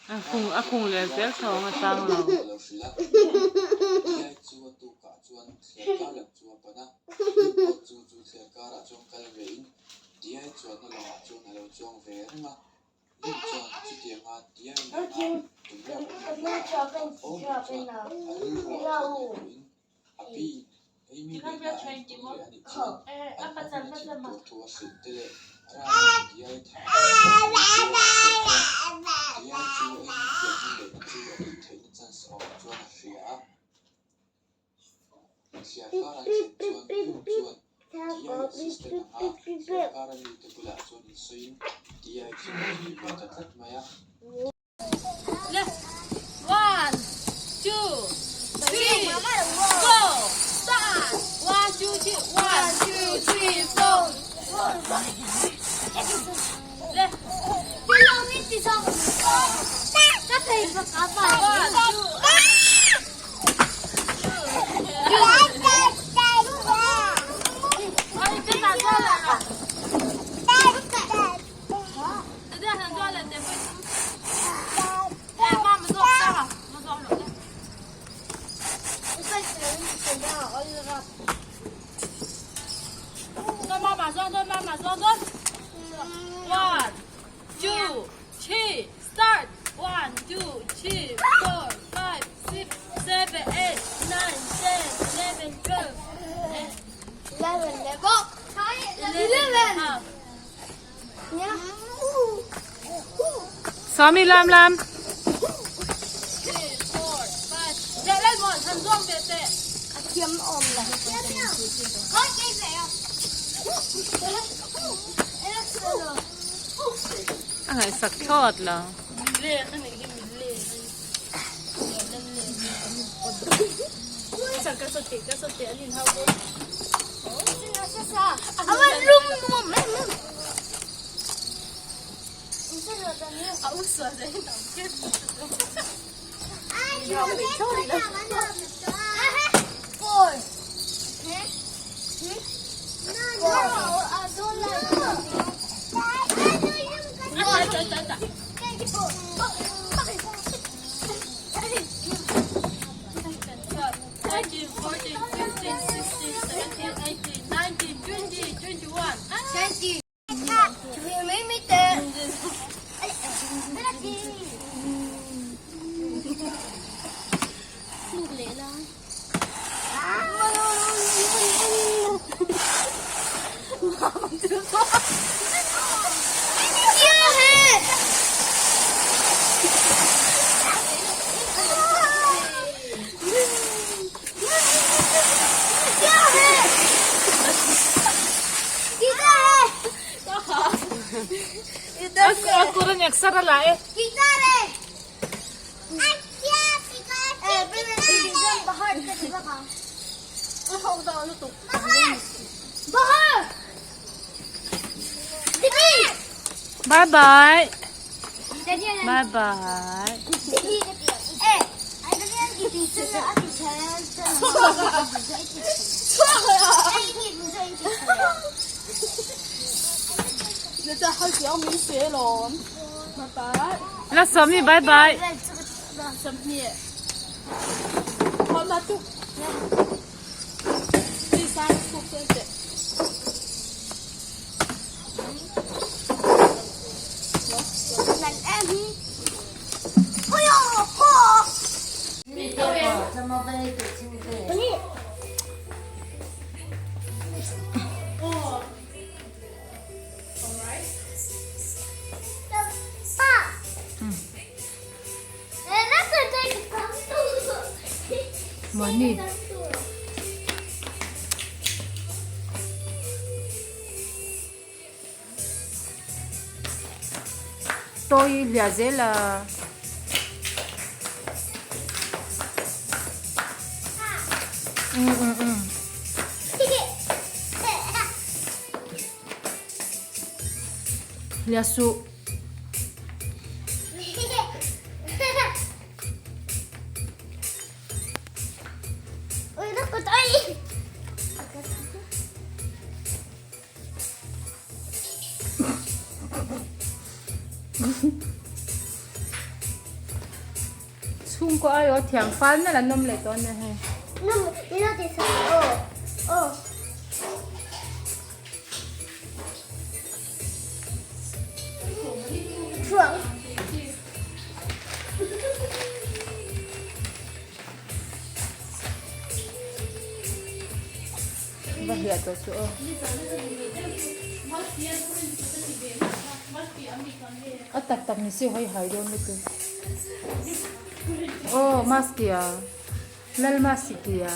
A kung a kung leh zel tho ang a tang lo. One, two, three, four, start. One, two, three, one, two, three, four. Le. One, two. One, two, three, start. One, two, three, four, five, six, seven, eight, nine, 10, 11, 12, 11, half. Sawmi lam lam. A ngaihsak thlawt lo. A kut a ngek sar a la e. Bye bye. Bye bye. La Sawmi bye bye. Mahni. Tawi hliah zel a. Um um um. Hliah suh. Chhungkaw aiawh thiam fal nalh an awm leh tawh ania hei. Va hliah tawh chu aw. A tak tak ni si hawi hai dawn lutuk. Aw mask a lal mask a.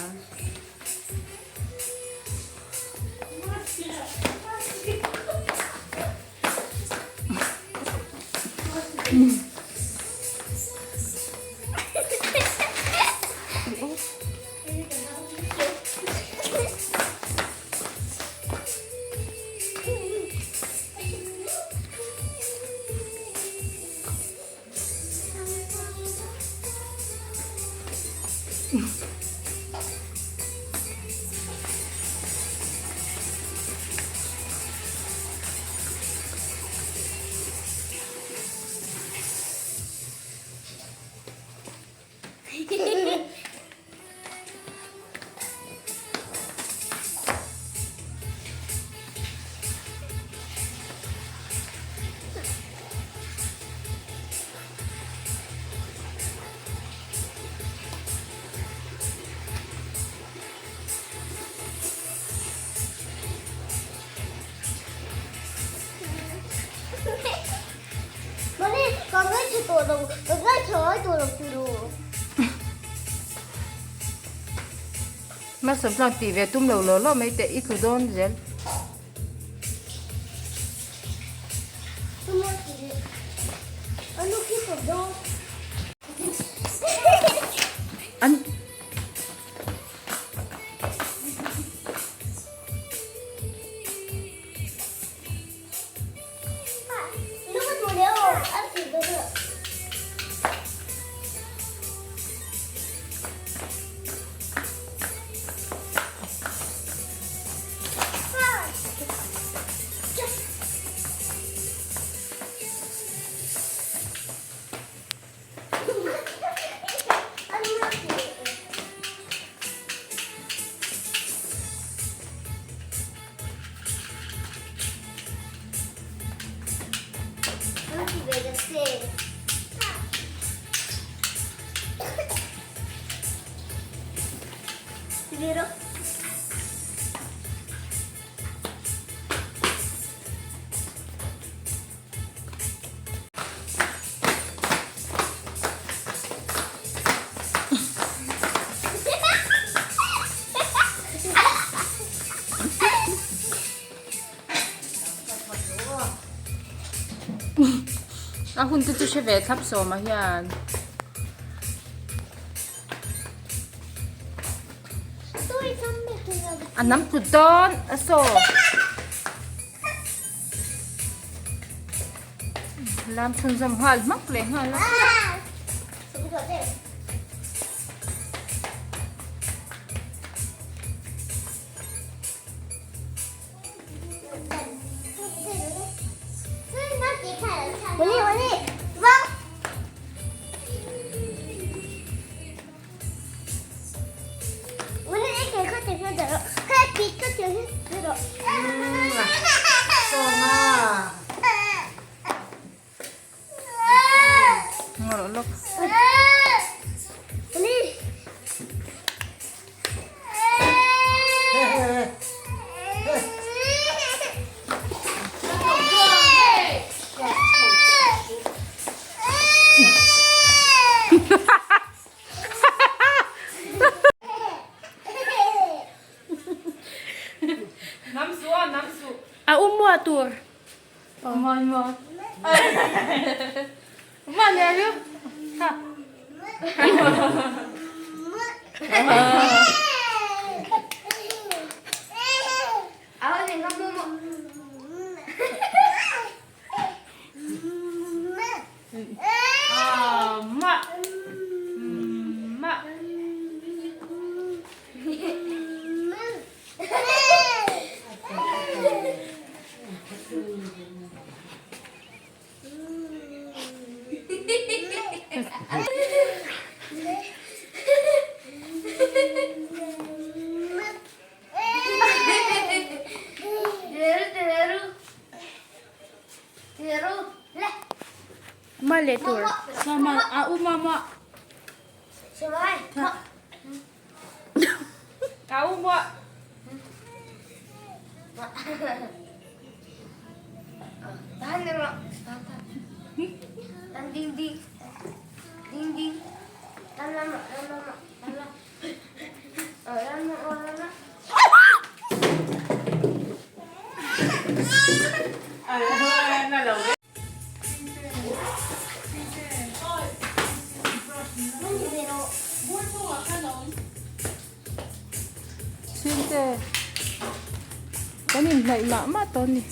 Malsawm chuan tih ve tum lo law law mai teh i tlu dawn zel. An. A hun te chu hre ve thlap sawma hian. A nam tlut dawn a saw. Lam chhunzawm nghal hmak leh nghal a. 妈。慢点儿，看。妈，妈。Mah le tur. Sama a u mama. A u ma. Chhungte kan inhnaih mah mah tawh a ni.